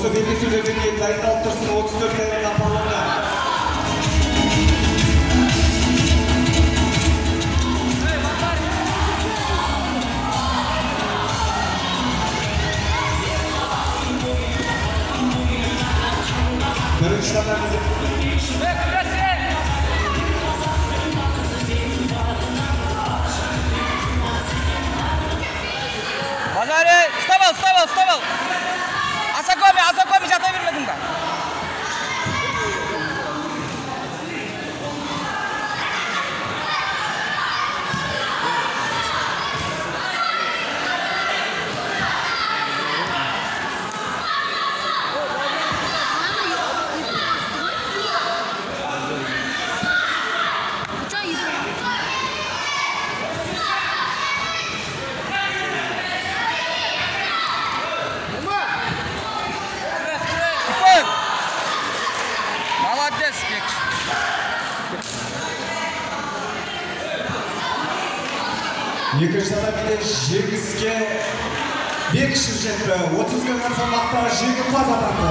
Осы белдесулерден кейін дайындалып тұрсын 34 килограмм палуандар. Бірінші татаміз. Базари, ұстап ал, ұстап ал, ұстап ал. Асакоми, Асакоми жата бермедің да. Молодец, Бекшев. Екінші татамиде жеңіске Бекшев жетті. 30 кг салмақта жеңімпаз атанды.